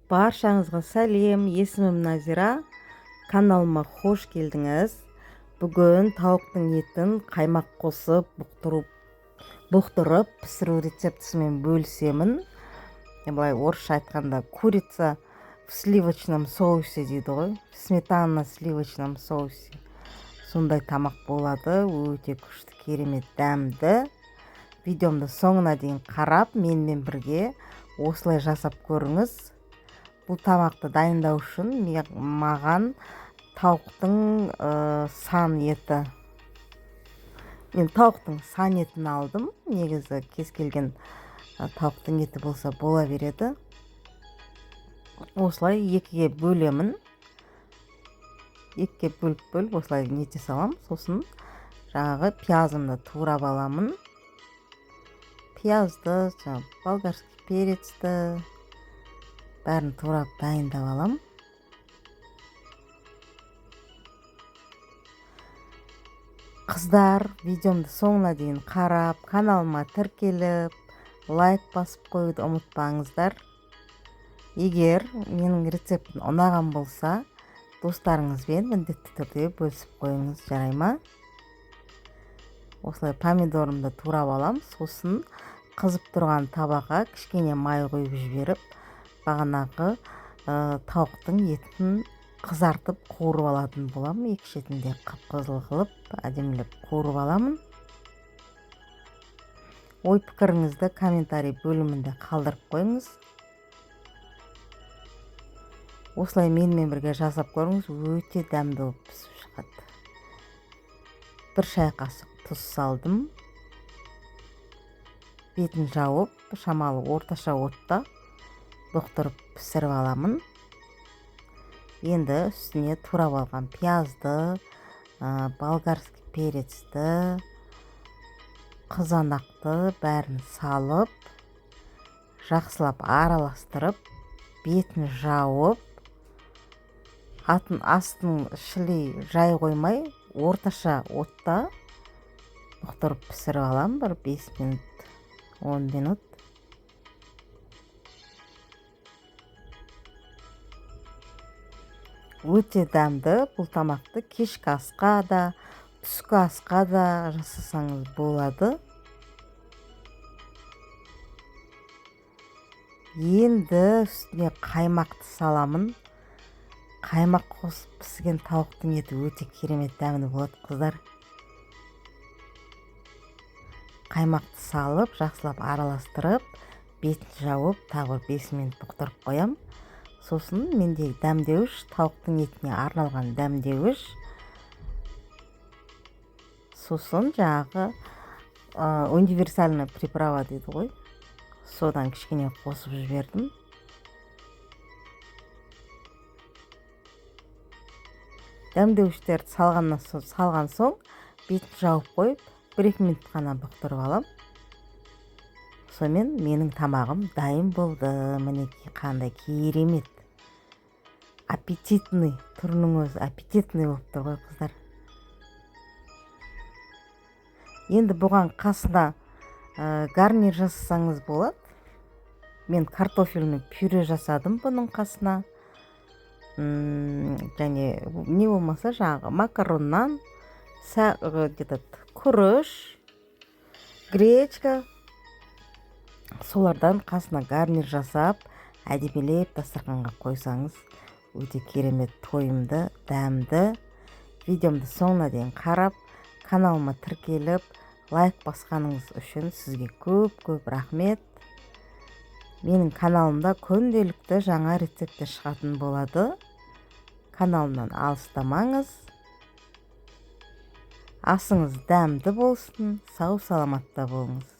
Баршаңызға сәлем, есімім Назира. Каналыма қош келдіңіз. Бүгін тауықтың етін қаймақ қосып бұқтырып пісіру рецептісімен бөлісемін. Былай орысша айтқанда курица в сливочном соусе дейді ғой, в сметанно-сливочном соусе. Сондай тамақ болады, өте күшті, керемет дәмді. Видеомды соңына дейін қарап, менімен бірге осылай жасап көріңіз. Бұл тамақты дайындау үшін маған тауықтың сан еті, мен тауықтың сан етін алдым. Негізі кез келген тауықтың еті болса бола береді. Осылай екіге бөлемін, екіге бөліп осылай нете саламын. Сосын жаңағы пиязымды турап аламын. Пиязды, жаңағы болгарский перецті бәрін турап дайындап аламын. Қыздар, видеомды соңына дейін қарап, каналыма тіркеліп, лайк басып қоюды ұмытпаңыздар. Егер менің рецептім ұнаған болса, достарыңызбен міндетті түрде бөлісіп қойыңыз, жарай ма? Осылай помидорымды турап аламын. Сосын қызып тұрған табаға кішкене май құйып жіберіп, бағанағы тауықтың етін қызартып қуырып алатын боламын. Екі шетінде қып-қызыл қылып әдемілеп қуырып аламын. Ой пікіріңізді комментарий бөлімінде қалдырып қойыңыз. Осылай менімен бірге жасап көріңіз, өте дәмді болып пісіп шығады. 1 шай қасық тұз салдым. Бетін жауып, шамалы орташа отта бұқтырып пісіріп аламын. Енді үстіне турап алған пиязды, болгарский перецті, қызанақты бәрін салып, жақсылап араластырып, бетін жауып, астын шілей жай қоймай, орташа отта бұқтырып пісіріп аламын бір 5 минут, 10 минут. Өте дәмді. Бұл тамақты кешкі асқа да, түскі асқа да жасасаңыз болады. Енді үстіне қаймақты саламын. Қаймақ қосып піскен тауықтың еті өте керемет дәмді болады, қыздар. Қаймақты салып, жақсылап араластырып, бетін жауып, тағы 5 минут бұқтырып қоямын. Сосын мендегі дәмдеуіш, тауықтың етіне арналған дәмдеуіш, сосын жаңағы универсальный приправа дейді ғой, содан кішкене қосып жібердім. Дәмдеуіштерді салған соң бетін жауып қойып, 1-2 минут қана бұқтырып аламын. Сонымен менің тамағым дайын болды. Мінекей, қандай керемет, аппетитный, түрінің өзі аппетитный болып тұр ғой, қыздар. Енді бұған қасына гарнир жасасаңыз болады. Мен картофельный пюре жасадым бұның қасына. Және не болмаса жаңағы макароннан, күріш, гречка, солардан қасына гарнир жасап, әдемілеп дастарханға қойсаңыз, өте керемет, тойымды, дәмді. Видеомды соңына дейін қарап, каналыма тіркеліп, лайк басқаныңыз үшін сізге көп-көп рахмет. Менің каналымда күнделікті жаңа рецепттер шығатын болады. Каналымнан алыстамаңыз. Асыңыз дәмді болсын, сау саламатта болыңыз.